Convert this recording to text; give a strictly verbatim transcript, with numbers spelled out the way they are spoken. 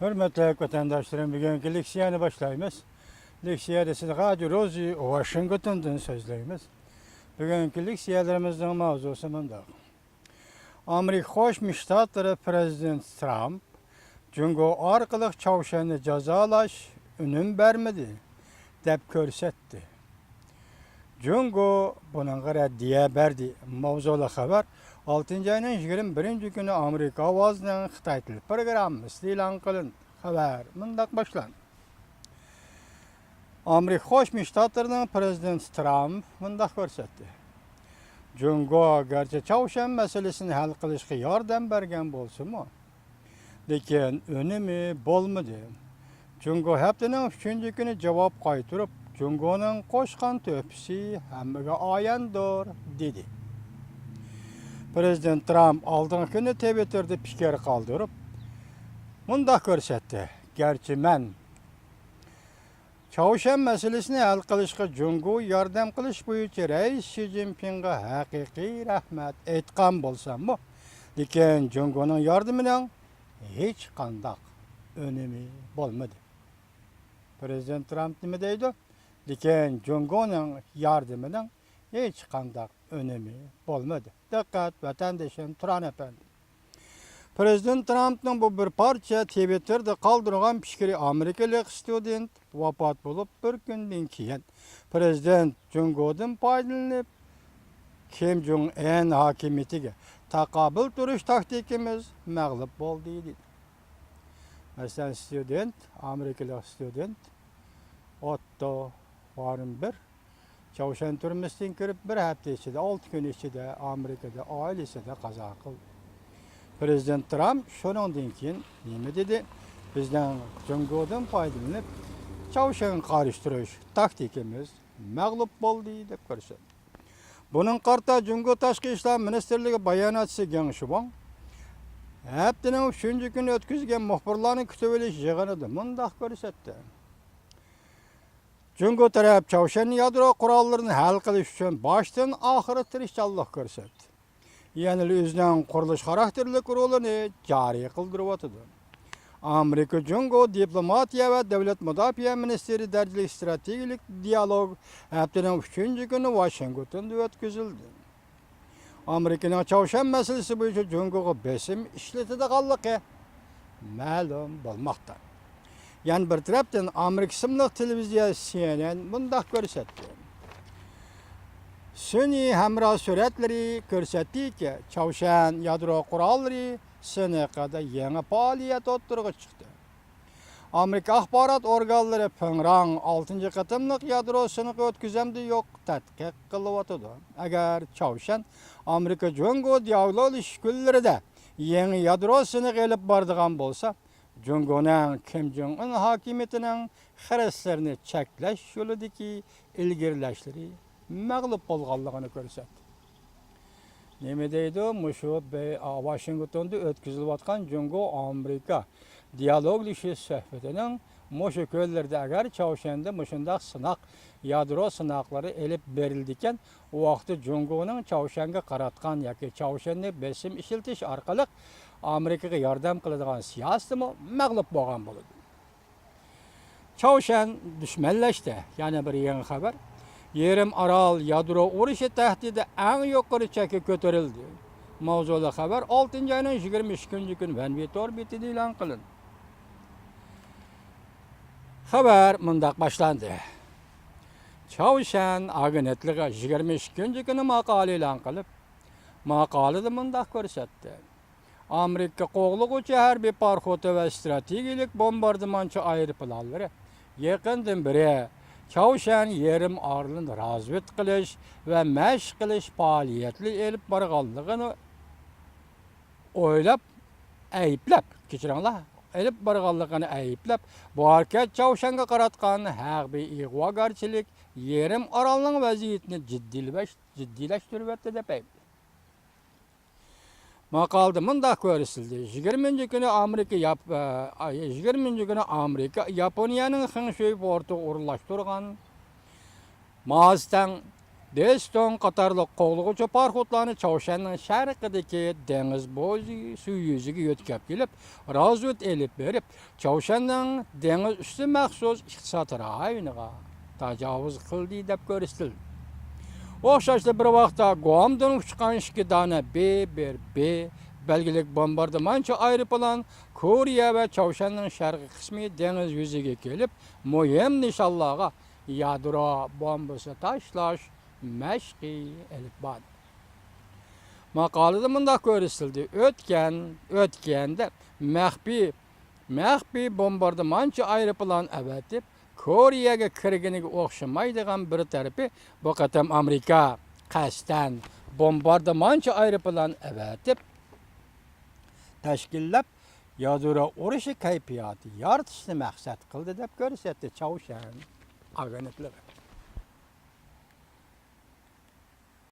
ھۆرمەتلىك ۋەتەنداشلىرىم، بۈگۈنكى لېكسىيەنى باشلايمىز. لېكسىيەدە سىز رادىيو روزى ۋاشىنگتوندىن سۆزلەيمىز. بۈگۈنكى لېكسىيەلىرىمىزنىڭ ماۋزۇسى مۇنداق. ئامېرىكا قوشما شتاتلىرى پرېزىدېنتى ترامپ جۇڭگو ئارقىلىق چاۋشيەننى جازالاش ئۈنۈم بەرمىدى، دەپ كۆرسەتتى. جۇڭگو بۇنىڭغا رەددىيە بەردى. ماۋزۇلۇق خەۋەر ئالتىنچى ئاينىڭ يىگىرمە بىرىنچى كۈنى ئامېرىكا ئاۋازىنىڭ خىتاي تىل پروگراممىسىدا ئېلان قىلىندى. خەۋەر مۇنداق باشلاندى. ئامېرىكا قوشما شتاتلىرىنىڭ پرېزىدېنتى ترامپ مۇنداق كۆرسەتتى. جۇڭگو گەرچە چاۋشيەن مەسىلىسىنى ھەل قىلىشقا ياردەم بەرگەن بولسىمۇ، لېكىن ئۈنۈمى بولمىدى. جۇڭگو ھەپتىنىڭ ئۈچىنچى كۈنى جاۋاب قايتۇرۇپ، جۇڭگونىڭ قوشقان تۆھپىسى ھەممىگە ئاياندۇر، دېدى. پرېزىدېنت ترامپ ئالدىنقى كۈنى تىۋىتتېردا پىكىر قالدۇرۇپ، مۇنداق كۆرسەتتى: گەرچە مەن چاۋشيەن مەسىلىسىنى ھەل قىلىشقا جۇڭگو ياردەم قىلىش بويىچە رەئىس شى جىنپىڭغا ھەقىقىي رەھمەت ئېيتقان بولساممۇ، لېكىن جۇڭگونىڭ ياردىمىنىڭ ھېچقانداق ئۈنۈمى بولمىدى. پرېزىدېنت ترامپ نېمە دەيدۇ؟ لېكىن جۇڭگونىڭ ياردىمىنىڭ ھېچقانداق ئۈنۈمى بولمىدى. دىققەت، ۋەتەندىشىم تۇران ئەپەندى. پرېزىدېنت ترامپنىڭ بۇ بىر پارچە تىۋىتتېردا قالدۇرغان پىكرى ئامېرىكىلىق ستۇدېنت ۋاپات بولۇپ بىر كۈندىن كېيىن، پرېزىدېنت جۇڭگودىن پايدىلىنىپ، كىم جۇڭ ئىن ھاكىمىيىتىگە تاقابىل تۇرۇش تاكتىكىمىز مەغلۇپ بولدى، دېدى. مەسىلەن، ستۇدېنت، ئامېرىكىلىق ستۇدېنت ئوتتو ۋارېن بىر چاۋشيەن تۈرمىسىدىن كىرىپ، بىر ھەپتە ئىچىدە، ئالتە كۈن ئىچىدە ئامېرىكىدا ئائىلىسىدە قازا قىلدى. پرېزىدېنت ترامپ شۇنىڭدىن كېيىن نېمە دېدى؟ بىزنىڭ جۇڭگودىن پايدىلىنىپ، چاۋشيەنگە قارشى تۇرۇش تاكتىكىمىز مەغلۇپ بولدى، دەپ كۆرسەتتى. بۇنىڭغا قارىتا جۇڭگو تاشقى ئىشلار مىنىستىرلىكى باياناتچىسى گېڭ شۇباڭ ھەپتىنىڭ ئۈچىنچى كۈنى ئۆتكۈزگەن مۇخبىرلارنى كۈتۈۋېلىش يىغىنىدا مۇنداق كۆرسەتتى. جۇڭگو تەرەپ چاۋشيەن يادرو قوراللىرىنى ھەل قىلىش ئۈچۈن باشتىن ئاخىر تىرىشچانلىق كۆرسەتتى. يەنىلا ئۆزىنىڭ قۇرۇلۇش خاراكتېرلىك رولىنى جارى قىلدۇرۇۋاتىدۇ. ئامېرىكا جۇڭگو دىپلوماتىيە ۋە دۆلەت مۇداپىئە مىنىستىرى دەرىجىلىك ئىستراتېگىيەلىك دىيالوگ ھەپتىنىڭ ئۈچىنچى كۈنى ۋاشىنگتوندا ئۆتكۈزۈلدى. ئامېرىكىنىڭ چاۋشيەن مەسىلىسى بويىچە جۇڭگوغا بېسىم ئىشلىتىدىغانلىقى مەلۇم بولماقتا. يەنە بىر تەرەپتىن، ئامېرىكا ئىسىملىق تېلېۋىزىيە سى ئېن ئېن مۇنداق كۆرسەتتى. سۈنئىي ھەمراھ سۈرەتلىرى كۆرسەتتىكى، چاۋشيەن يادرو قوراللىرى سىنىقىدا يېڭى پائالىيەت ئوتتۇرىغا چىقتى. ئامېرىكا ئاخبارات ئورگانلىرى پىڭراڭ ئالتىنچى قېتىملىق يادرو سىنىقى ئۆتكۈزەمدۇ يوق تەتقىق قىلىۋاتىدۇ. ئەگەر چاۋشيەن ئامېرىكا جۇڭگو دىئالوگلىشىش كۈنلىرىدە يېڭى يادرو سىنىقى ئېلىپ بارىدىغان بولسا، جۇڭگونىڭ كىم جۇڭ ئىن ھاكىمىيىتىنىڭ خىرىسلىرىنى چەكلەش يولىدىكى ئىلگىرىلەشلىرى مەغلۇپ بولغانلىقىنى كۆرسەتتى. نېمە دەيدۇ؟ مۇشۇ بې-، ئا، ۋاشىنگتوندا ئۆتكۈزۈلۈۋاتقان جۇڭگو ئامېرىكا دىئالوگلىشىش سۆھبىتىنىڭ مۇشۇ كۈنلىرىدە ئەگەر چاۋشيەندە مۇشۇنداق سىناق، يادرو سىناقلىرى ئېلىپ بېرىلىدىكەن، ئۇ ۋاقىتتا جۇڭگونىڭ چاۋشيەنگە قاراتقان ياكى چاۋشيەننى بېسىم ئىشلىتىش ئارقىلىق ئامېرىكىغا ياردەم قىلىدىغان سىياسىتىمۇ مەغلۇپ بولغان بولىدۇ. چاۋشيەن دۈشمەنلەشتى. يەنە بىر يېڭى خەۋەر. يېرىم ئارال يادرو ئۇرۇشى تەھدىتى ئەڭ يۇقىرى چەككە كۆتۈرۈلدى. ماۋزۇلۇق خەۋەر ئالتىنچى ئاينىڭ يىگىرمە ئىككىنچى كۈنى ۋەنۋې تور بېتىدە ئېلان قىلىندى. خەۋەر مۇنداق باشلاندى. چاۋشيەن ئاگېنتلىقى يىگىرمە ئىككىنچى كۈنى ماقالە ئېلان قىلىپ، ماقالىدە مۇنداق كۆرسەتتى. ئامېرىكا قوغلىغۇچى ھەربىي پاراخوتى ۋە ئىستراتېگىيەلىك بومباردىمانچى ئايروپىلانلىرى يېقىندىن بېرى چاۋشيەن يېرىم ئارىلىنى رازۋېدكا قىلىش ۋە مەشىق قىلىش پائالىيەتلىرى ئېلىپ بارغانلىقىنى ئويلاپ، ئەيىبلەپ، كەچۈرۈڭلار، ئېلىپ بارغانلىقىنى ئەيىبلەپ، بۇ ھەرىكەت چاۋشيەنگە قاراتقان ھەربىي ئىغۋاگەرچىلىك يېرىم ئارالنىڭ ۋەزىيىتىنى جىددىيلەش-، جىددىيلەشتۈرۈۋەتتى دەپ ئەيىبلىدى. ماقالىدە مۇنداق كۆرسىتىلدى: يىگىرمىنچى كۈنى ئامېرىكا ياپ-، ئە، يىگىرمىنچى كۈنى ئامېرىكا ياپونىيەنىڭ خېڭشۈي پورتىغا ئورۇنلاشتۇرغان مازتەڭ دېستون قاتارلىق قوغلىغۇچى پاراخوتلارنى چاۋشيەننىڭ شەرقىدىكى دېڭىز بويى سۇ يۈزىگە يۆتكەپ كېلىپ، رازۋېد ئېلىپ بېرىپ، چاۋشيەننىڭ دېڭىز ئۈستى مەخسۇس ئىقتىساد رايونىغا تاجاۋۇز قىلدى دەپ كۆرسىتىلدى. ئوخشاشلا بىر ۋاقىتتا گۇامدىن ئۇچقان ئىككى دانە بې بىر بې بەلگىلىك بومباردىمانچى ئايروپىلان كورېيە ۋە چاۋشيەننىڭ شەرقىي قىسمى دېڭىز يۈزىگە كېلىپ، مۇھىم نىشانلارغا يادرو بومبىسى تاشلاش مەشقى ئېلىپ باردى. ماقالىدە مۇنداق كۆرسىتىلدى: ئۆتكەن، ئۆتكەندە مەخپىي، مەخپىي بومباردىمانچى ئايروپىلان ئەۋەتىپ، كورېيەگە كىرگىنىگە ئوخشىمايدىغان بىر تەرىپى، بۇ قېتىم ئامېرىكا قەستەن بومباردىمانچى ئايروپىلان ئەۋەتىپ، تەشكىللەپ، يادرو ئۇرۇشى كەيپىياتى يارىتىشنى مەقسەت قىلدى، دەپ كۆرسەتتى چاۋشيەن ئاگېنتلىقى.